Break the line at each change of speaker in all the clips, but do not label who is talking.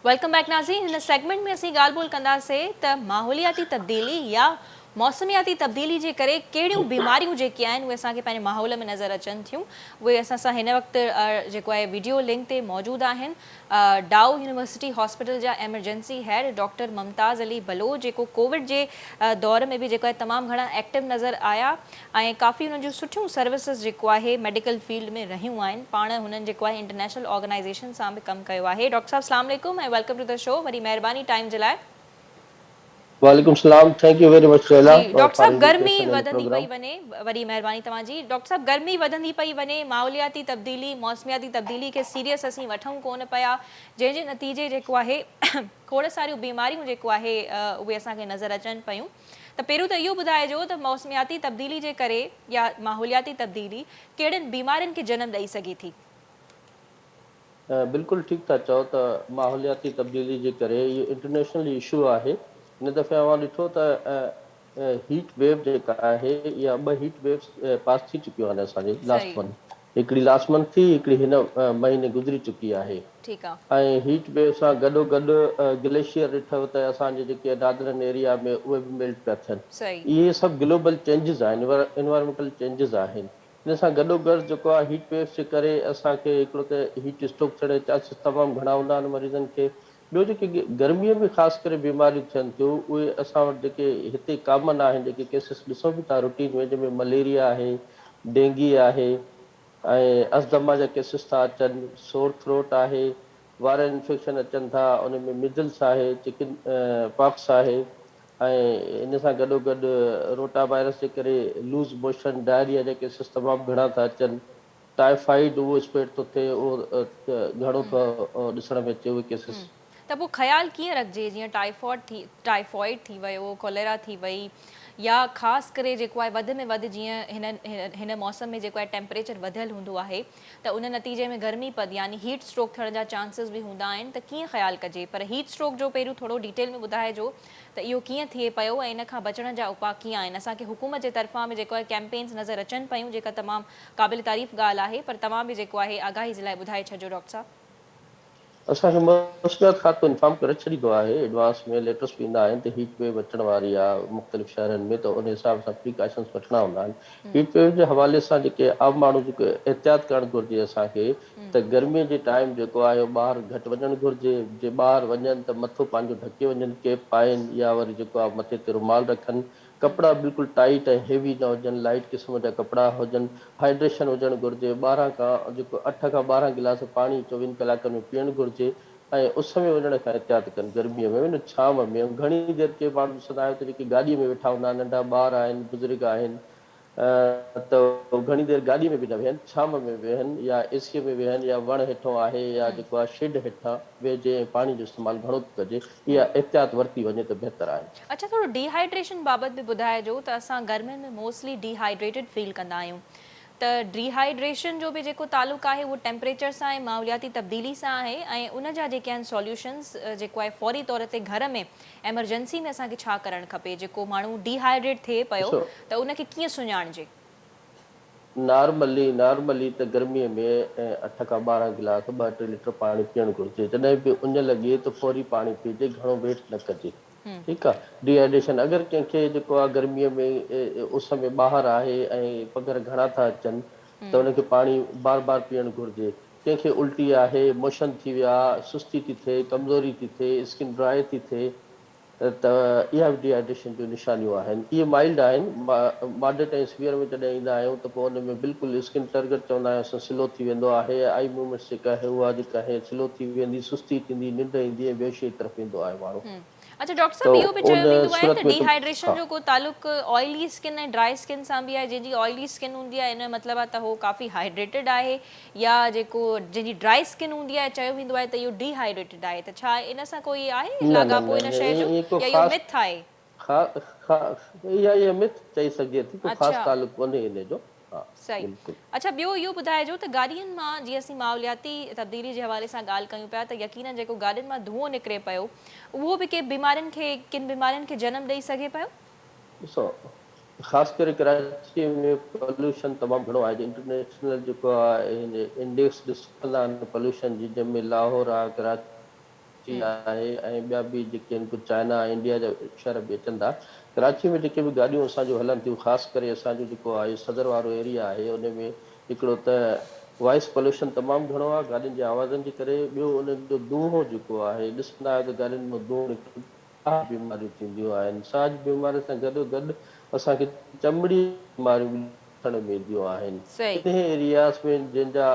Welcome back ناظرين هن segment ۾ اسين ڳالهه ٻولهه ڪنداسين ته ماحولياتي تبديلي يا موسمياتي تبديلي جي ڪري ڪهڙيون بيماريون جيڪي آهن اهي اسان کي پنهنجي ماحول ۾ نظر اچن ٿيون اهي اسان سان هن وقت جيڪو آهي ويڊيو لنڪ تي موجود آهن ڊائو يونيورسٽي هاسپيٽل جا emergency head doctor Mumtaz Ali Baloch جيڪو ڪووڊ جي دور ۾ به جيڪو آهي تمام گهڻا ايڪٽو نظر آيا ۽ ڪافي انهن جون سٺيون سروسز جيڪو آهي ميڊيڪل فيلڊ ۾ رهيون آهن پاڻ هنن جيڪو آهي انٽرنيشنل آرگنائيزيشن سان به ڪم ڪيو آهي ڊاڪٽر صاحب اسلام عليڪم ۽ welcome to the show وڏي مهرباني ٽائيم جي لاء.
وعليڪم السلام thank you very much Laila
ji doctor
for
صاحب گرمي
انويٽيشن اينڊ
وڌندي
پروگرام.
پئي وڃي وڏي مهرباني توهان جي ڊاڪٽر صاحب گرمي وڌندي پئي وڃي ماحولياتي تبديلي موسمياتي تبديلي کي سيريس اسين وٺون ڪونه پيا جنهن جي نتيجي جيڪو آهي کوڙ ساريون بيماريون جيڪو آهي اهي اسان کي نظر اچن پيون ته پهريون ته اهو ٻڌائجو ته موسمياتي تبديلي جي ڪري يا ماحولياتي تبديلي ڪهڙين بيمارين کي جنم ڏئي سگهي ٿي.
بلڪل ٺيڪ ٿا چئو ته ماحولياتي تبديلي جي ڪري اهو انٽرنيشنل اشو آهي. هن دفعي اوهان ڏٺو ته هيٽ ويو جيڪا آهي اها ٻه هيٽ ويوز پاس ٿي چڪيون آهن اسان جي لاسٽ منٿ هڪڙي لاسٽ منٿ ٿي هڪڙي هن مهيني گذري چڪي آهي ۽ هيٽ ويو سان گڏو گڏ گليشيئر ڏٺو ته اسان جي جيڪي نادرن ايريا ۾ اهي به ميلٽ پيا ٿين اهي سڀ گلوبل چينجز آهن انوائرمينٽل چينجز آهن ان سان گڏوگڏ جيڪو آهي هيٽ ويوز جي ڪري اسان کي هڪڙو ته هيٽ اسٽروڪ ٿيڻ جا چانسز تمام گهڻا هوندا آهن مريضن کي ٻيو جيڪي گرميء ۾ خاص ڪري بيماريون ٿين ٿيون اهي اسان وٽ جيڪي هتي ڪامن آهن جيڪي ڪيسز ڏسون به ٿا روٽين ۾ جنهن ۾ مليريا آهي ڊينگي آهي ۽ ازدما جا ڪيسز ٿا اچن سور ٿروٽ آهي وائرل انفيڪشن اچن ٿا ان ۾ مزلس آهي چڪن پاڪس آهي ۽ ان سان گڏوگڏ روٽا وائرس جي ڪري لوز موشن، ڊائريا جا ڪيسز تمام گهڻا ٿا اچن، ٽائيفائيڊ اهو اسپريڊ ٿو ٿئي اهو گهڻو ٿو ڏسڻ ۾ اچي اهي ڪيسز.
ته پوء خيال ڪيئن رکجي جيئن ٽائيفائيڊ ٿي ٽائيفائيڊ ٿي ويو، ڪوليرا ٿي وئي يا خاص ڪري جيڪو آهي وڌ ۾ وڌ جيئن هن هن موسم ۾ جيڪو آهي ٽيمپريچر وڌيل هوندو آهي ته ان نتيجي ۾ گرمي پد يعني هيٽ اسٽروڪ ٿيڻ جا چانسز به هوندا آهن ته ڪيئن خيال ڪجي پر هيٽ اسٽروڪ جو پهريون ٿورو ڊيٽيل ۾ ٻڌائجو ته اهو ڪيئن ٿئي پيو ۽ ان کان بچڻ جا اپاء ڪيئن آهن اسان کي حڪومت جي طرفان به جيڪو آهي ڪيمپينز نظر اچن پيون جيڪا تمام قابل تعريف ڳالهه آهي پر توهان به جيڪو آهي آگاهي جي لاء ٻڌائي ڇڏجو ڊاڪٽر صاحب.
اسان کي موسميات کاتو انفارم ڪري ڇڏيندو آهي ايڊوانس ۾ ليٽرس به ايندا آهن ته هيٽ ويو اچڻ واري آهي مختلف شهرن ۾ ته ان حساب سان پريڪاشنس وٺڻا هوندا آهن هيٽ ويو جي حوالي سان جيڪي عام ماڻهو جيڪو احتياط ڪرڻ گهرجي اسان کي ته گرمي جي ٽائيم جيڪو آهي اهو ٻاهر گهٽ وڃڻ گهرجي جي ٻاهر وڃن ته مٿو پنهنجو ڍڪي وڃن ڪيپ پائين يا وري جيڪو آهي مٿي تي رومال رکن ڪپڙا بلڪل ٽائيٽ ۽ هيوي نه هجن، لائيٽ قسم جا ڪپڙا هجن، هائيڊريشن هجڻ گهرجي، 12 کان جيڪو اٺ کان 12 گلاس پاڻي چوويهن ڪلاڪن ۾ پيئڻ گهرجي ۽ اس ۾ وڃڻ کان احتياط ڪن، گرميء ۾ ان ڇانو ۾ ۽ گهڻي دير ڪي ماڻهو ڏسندا آهيو ته جيڪي گاڏيء ۾ ويٺا هوندا آهن، ننڍا ٻار آهن، بزرگ آهن ته گهڻي دير گاڏيء ۾ به نه ويهن، ڇانو ۾ ويهن يا اي سيء ۾ ويهن يا وڻ هيٺون آهي يا جيڪو آهي شيڊ هيٺان ويهجي ۽ پاڻي جو استعمال گهڻو ڪجي، اها احتياط ورتي وڃي ته بهتر آهي.
اڇا ٿورو ڊي هائيڊريشن بابت به ٻڌائجو ته اسان گرمين ۾ موسٽلي ڊي هائيڊريٽيڊ فيل ڪندا آهيون ته ڊي هائيڊريشن جو به جيڪو تعلق آهي اهو ٽيمپريچر سان ۽ ماحولياتي تبديلي سان آهي ۽ ان جا جيڪي آهن سوليوشنز جيڪو آهي فوري طور تي گهر ۾ ايمرجنسي ۾ اسان کي ڇا ڪرڻ کپي جيڪو ماڻهو ڊي هائيڊريٽ ٿئي پيو
ڏسو
ته ان کي ڪيئن سڃاڻجي؟
نارملي نارملي ته گرمي ۾ اٺ کان 12 گلاس ٻه ٽي ليٽر پاڻي پيئڻ گهرجي جڏهن به اڃ لڳي ته فوري پاڻي پيئجي گهڻو ويٽ نه ڪجي ٺيڪ آ ڊي هائيڊريشن اگر ڪنهن کي جيڪو آ گرمي ۾ اس ۾ ٻاهر آهي ۽ پگهر گهڻا ٿا اچن ته ان کي پاڻي بار بار پيئڻ گهرجي ڪنهن کي الٽي آهي موشن ٿي ويا سستي ٿي ٿئي ڪمزوري ٿي ٿئي اسڪن ڊرائي ٿي ٿئي ته اها به ڊي هائيڊريشن جون نشانيون آهن. اهي مائلڊ آهن. ماڊريٽ ۽ سويئر ۾ جڏهن ايندا آهيون ته پوء ان ۾ بلڪل اسڪن ٽرگر چوندا آهيون اسان سلو ٿي ويندو آهي آئي موومينٽس جيڪا آهي اها جيڪا آهي سلو ٿي ويندي سستي ٿيندي ننڊ ايندي ۽ بيهوشيء جي طرف ويندو آهي ماڻهو.
اڇا ڊاڪٽر
ته
صاحب اهو به چيو
ان
ويندو آهي
صورت
ته
۾
ڊي
ته
هائيڊريشن
ها.
جو ڪو تعلق آئلي اسڪن ۽ ڊرائي اسڪن سان به آهي جنهن جي آئلي اسڪن هوندي آهي ان جو مطلب آهي ته هو ڪافي هائيڊريٽيڊ آهي يا جيڪو جنهن جي ڊرائي اسڪن هوندي آهي چيو ويندو آهي ته اهو ڊي هائيڊريٽيڊ آهي ته ڇا ان سان ڪوئي آهي
نه نه
لاڳاپو
نه
ان شيء جو
ائين ڪو
يا اهو
خاص
مٿ آهي؟
اها اها مٿ چئي سگهجي ٿي ڪو خاص تعلق ڪونهي ان جو ها
صحيح
بلڪل.
اڇا ٻيو اهو ٻڌائجو ته گاڏين مان جيئن اسين ماحولياتي تبديلي جي حوالي سان ڳالهه ڪيون پيا ته يقينن جيڪو گاڏين مان ڌوئون نڪري پيو اهو به ڪي بيمارين کي ڪن بيمارين کي جنم ڏئي سگهي پيو؟
ڏسو خاص ڪري ڪراچي ۾ پوليوشن تمام گهڻو آهي انٽرنيشنل جيڪو آهي انڊيڪس ڏسندا آهن پوليوشن جي جنهن ۾ لاهور آهي ڪراچي ڪراچي آهي ۽ ٻيا به جيڪي آهن ڪجهه چائنا ۽ انڊيا جا شهر به اچن ٿا. ڪراچي ۾ جيڪي به گاڏيون اسان جون هلن ٿيون خاص ڪري اسان جو جيڪو آهي صدر وارو ايريا آهي ان ۾ هڪڙو ته وائس پوليوشن تمام گهڻو آهي گاڏين جي آوازن جي ڪري ٻيو انهن جو دونهون جيڪو آهي ڏسندا آهيو ته گاڏين مان دونهون نڪرندو ساهه جون بيماريون ٿينديون آهن ساهه جي بيمارين سان گڏو گڏ اسان کي چمڙي جون بيماريون به ڏسڻ ۾ اينديون آهن انهي ايرياز ۾ جن جا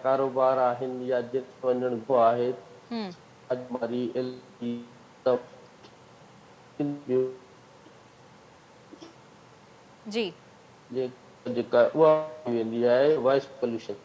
ڪاروبار آهن يا جن کي وڃڻ گهڻو آهي ساهه جي بيماري الرجي
جي.
جيڪا اها ٿي ويندي آهي وائس پوليوشن.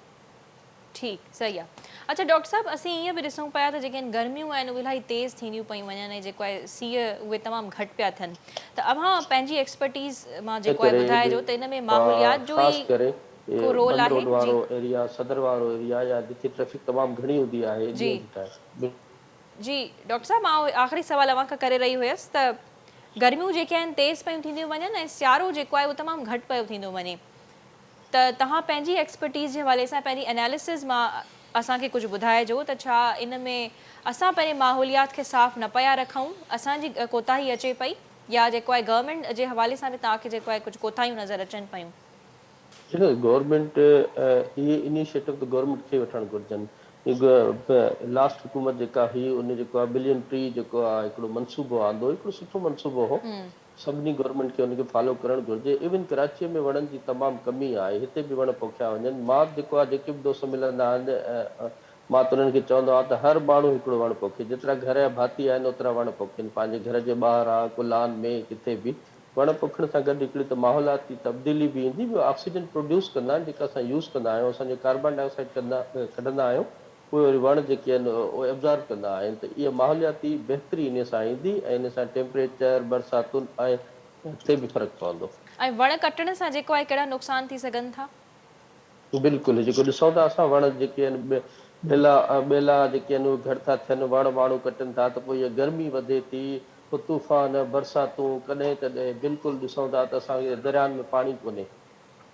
ٺيڪ صحيح آ. اڇا ڊاڪٽر صاحب اسين ائين به ڏسون پيا ته جيڪي گرميون آهن اهي الاهي تيز ٿينديون پيون وڃن ۽ جيڪو آهي سيء اهي تمام گهٽ پيا ٿين ته اوهان پنهنجي ايڪسپرٽيز مان جيڪو آهي
ڪري
ٻڌائجو ته ان ۾ ماحوليات جو
خاص
ئي
ڪري
ڪو رول
بند
آهي
روڊ
جي.
وارو ايريا صدر وارو ايريا يا جتي ٽريفڪ تمام گهڻي هوندي آهي
جي.
ڏينهن جي ٽائيم.
جي ڊاڪٽر صاحب مان آخري سوال اوهان کان ڪري رهي هيس ته گرميون جيڪي آهن تيز پيون ٿينديون وڃن ۽ سيارو جيڪو آهي اهو تمام گهٽ پيو ٿيندو وڃي ته توهان پنهنجي ايڪسپرٽيز جي حوالي سان پنهنجي اناليسز مان اسان کي ڪجهه ٻڌائجو ته ڇا ان ۾ اسان پنهنجي ماحوليات کي صاف نه پيا رکون اسان جي ڪوتاهي اچي پئي يا جيڪو آهي گورنمينٽ جي حوالي سان به توهان کي جيڪو آهي ڪجهه ڪوتاهيون نظر اچن پيون.
ڏسو گورنمينٽ اهي انيشيٽو ته گورنمينٽ کي وٺڻ گهرجن لاسٽ حڪومت جيڪا هئي ان جيڪو آهي بلين ٽري جيڪو آهي هڪڙو منصوبو آندو هڪڙو سٺو منصوبو هو سڀني گورنمينٽ کي ان کي فالو ڪرڻ گهرجي ايون ڪراچيء ۾ وڻن جي تمام ڪمي آهي هتي به وڻ پوکيا وڃن مان جيڪو آهي جيڪي به دوست ملندا آهن مان ته انهن کي چوندو آهيان ته هر ماڻهو هڪڙو وڻ پوکي جيترا گهر جا ڀاتي آهن اوترا وڻ پوکين پنهنجي گهر جي ٻاهران ڪو لان ۾ ڪٿي به وڻ پوکڻ سان گڏ هڪڙي ته ماحولاتي تبديلي به ايندي ٻيو آڪسيجن پروڊيوس ڪندا آهن جيڪا اسان يوز ڪندا آهيون اسان جو ڪاربان ڊاء آڪسائيڊ ڪندا ڪڍندا آهيون اهي وري وڻ جيڪي آهن اهي ابزارب ڪندا آهن ته اها ماحولياتي بهتري انهي سان ايندي ۽ انهي سان ٽيمپريچر، برساتن ۽ تي به فرق پوندو.
۽ وڻ ڪٽڻ سان جيڪو آهي ڪهڙا نقصان ٿي سگهن ٿا؟
بلڪل جيڪو ڏسون ٿا اسان وڻ جيڪي آهن ٻيلا ٻيلا جيڪي آهن اهي گهٽ ٿا ٿين وڻ ماڻهو ڪٽن ٿا ته پوء اها گرمي وڌي ٿي پوء طوفان برساتون ڪڏهن ڪڏهن بلڪل ڏسون ٿا ته اسان کي دريائن ۾ پاڻي ڪونهي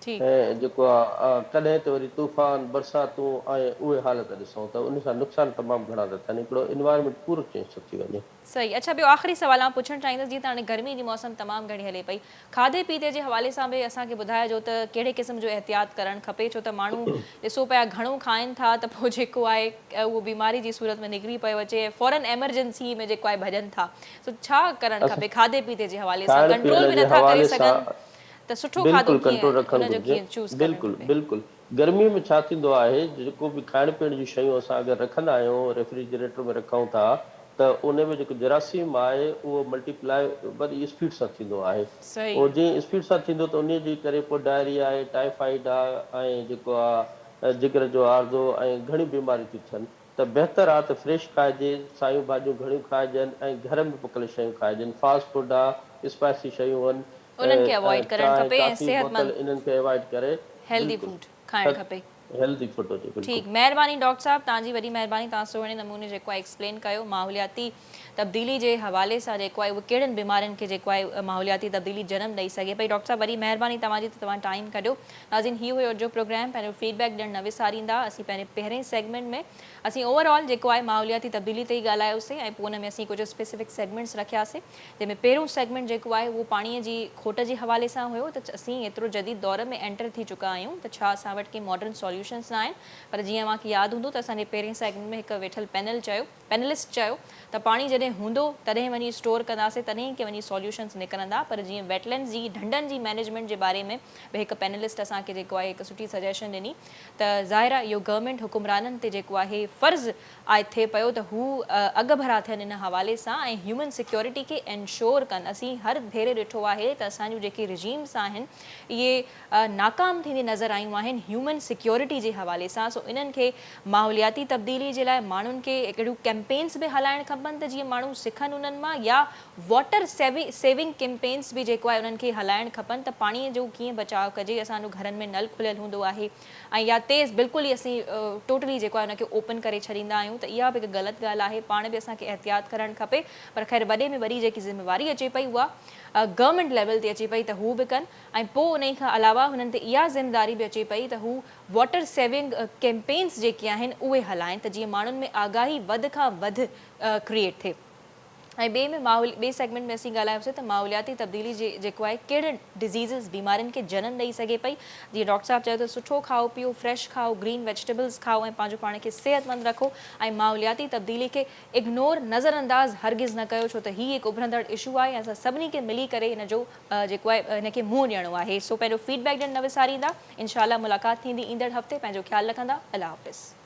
ٺيڪ.
۽ جيڪو آ ڪڏهن ته وري طوفان، برساتون ۽ اهي حالت ڏسون ته ان سان نقصان تمام گهڻا ٿا ٿين هڪڙو انوائرمينٽ پورو چينج ٿو ٿي وڃي.
صحيح اڇا ٻيو آخري سوال آئون پڇڻ چاهيندس جيئن ته هاڻي گرمي جي موسم تمام گهڻي هلي پئي کاڌي پيتي جي حوالي سان به اسان کي ٻڌائجو ته ڪهڙي قسم جو احتياط ڪرڻ کپي ڇو ته ماڻهو ڏسو پيا گهڻو کائن ٿا ته پوء جيڪو آهي اهو بيماري جي صورت ۾ نڪري پيو اچي ۽ فورن ايمرجنسي ۾ جيڪو آهي ڀڄن ٿا سو ڇا ڪرڻ
اڇا
کپي کاڌي پيتي جي حوالي سان
کائڻ
ڪنٽرول
پيئڻ
به
جي
نٿا ڪري
حوالي
سگهن
سان
ته سٺو کاڌو
بلڪل
ڪيئن
ڪنٽرول رکڻ
ان جو
گهرجي
ڪيئن چوز ڪرڻ
بلڪل
کپي.
بلڪل گرمي ۾ ڇا ٿيندو آهي جيڪو به کائڻ پيئڻ جون شيون اسان اگر رکندا آهيون ريفريجريٽر ۾ رکون ٿا ته ان ۾ جيڪو جراثيم آهي اهو ملٽي پلائي وڏي اسپيڊ سان ٿيندو آهي اهو
صحيح.
جنهن اسپيڊ سان ٿيندو ته انهي جي ڪري پوء ڊائريا آهي ٽائيفائيڊ آهي ۽ جيڪو آهي جگر جو عارضو ۽ گهڻيون بيماريون ٿيون ٿين ته بهتر آ ته فريش کائجي، سايون ڀاڄيون گهڻيون کائجن ۽ گهر ۾ پڪل شيون کائجن، فاسٽ فوڊ آ، اسپائسي شيون ان،
انهن کي اوائڊ ڪرڻ
چانهه،
کپي ۽
ڪافي،
صحت
بوتل
مند
انهن کي اوائڊ ڪري
هيلدي
بلڪل
فوڊ کائڻ کپي.
هيلدي فوڊ هجي بلڪل.
ٺيڪ مهرباني ڊاڪٽر صاحب توهان جي وڏي مهرباني توهان سهڻي نموني جيڪو آهي ايڪسپلين ڪيو ماحولياتي تبديلي جي حوالي سان جيڪو آهي اهي ڪهڙين بيمارين کي جيڪو آهي ماحولياتي تبديلي جنم ڏئي سگهي پئي ڊاڪٽر صاحب وڏي مهرباني توهان جي ته توهان ٽائيم ڪڍيو ناظرين هي هيو اڄ جو پروگرام پنهنجو فيڊ بيڪ ڏيڻ نه وساريندا اسين پنهنجي پهرين سيگمينٽ ۾ اسين اوور آل جيڪو آهي ماحولياتي تبديلي تي ئي ڳالهايوسي ۽ پوء ان ۾ اسين ڪجهه اسپيسفڪ سيگمينٽس رکياسي جنهن ۾ پهريون سيگمينٽ جيڪو آهي اهو پاڻي جي کوٽ جي حوالي سان هيو ته اسين ايترو جديد دور ۾ اينٽر ٿي چڪا آهيون ته ڇا اسان وٽ ڪي ماڊرن سوليوشنس نه آهن پر جيئن اوهان کي ياد هوندو ته اسان جي پهرين سيگمينٽ ۾ هڪ ويٺل پينل چيو پينلسٽ چيو ته پاڻي جڏهن هوندو تڏهن وڃي اسٽور ڪنداسين تڏهن ڪي وڃي سوليوشنز نڪرندا پر جيئن ويٽ لينڊز جي ڍنڍن جي مئنيجمينٽ جي باري ۾ به هڪ پينلسٽ اسان کي جيڪو آهي هڪ سٺي سجيشن ڏني ته ظاهر آهي اهو گورنمينٽ حڪمرانن تي جيڪو آهي فرض عائد ٿئي پيو ته هو اڳڀرا ٿين ان حوالي سان ۽ هيومن سيڪيورٽي کي انشور ڪن اسين هر ڀيري ڏٺو آهي ته اسان جون جيڪي رجيمز آهن اهي ناڪام ٿيندي نظر آيون آهن هيومن سيڪيورٽي جي حوالي سان سو انهن کي ماحولياتي تبديلي جي لاء ماڻهن کي اهڙيون ڪيمپينس به هلائڻ کپن ته جيئن ماڻهو سکن انهن مان يا واٽر سيونگ ڪيمپينس به جيڪو آهي انهن کي هلائڻ کپن ته پاڻي جو ڪيئن بچاء ڪجي اسان جو گهرن ۾ نل کليل هوندو آهي ۽ يا تيز بلڪل ئي اسين ٽوٽلي جيڪو آهي ان کي اوپن ڪري ڇڏيندا آهيون ته اها به هڪ غلط ڳالهه آهي پاڻ به اسان کي احتياط ڪرڻ کپي پر خير وڏي ۾ وڏي جيڪي ذميواري اچي پئي اها گورنمينٽ ليول تي اچي پئي ته هو به ڪن ۽ پوء انهي کان علاوه هنن تي اها ذميداري به اچي پئي ته هو واٽر. واٽر سيونگ ڪيمپينز جيڪي آهن اهي هلائين ته جيئن ماڻهن ۾ آگاهي وڌ کان وڌ ڪريئيٽ ٿئي ۽ ٻئي ۾ ماحول ٻئي سيگمينٽ ۾ اسين ڳالهايوسين ته ماحولياتي تبديلي جي جيڪو آهي ڪهڙن ڊزيزز بيمارين کي جنم ڏئي سگهي پئي جيئن ڊاڪٽر صاحب چيو ته سٺو کائو پيئو فريش کائو گرين ويجٽيبلز کائو ۽ پنهنجو پاڻ کي صحتمند رکو ۽ ماحولياتي تبديلي کي اگنور نظر انداز هرگز نه ڪيو ڇو ته هي هڪ اڀرندڙ اشو آهي ۽ اسان سڀني کي ملي ڪري هن جو جيڪو آهي هن کي منهن ڏيڻو آهي سو پنهنجو فيڊ بيڪ ڏيڻ نه وساريندا انشاء الله ملاقات ٿيندي ايندڙ هفتي پنهنجو خيال رکندا الله حافظ.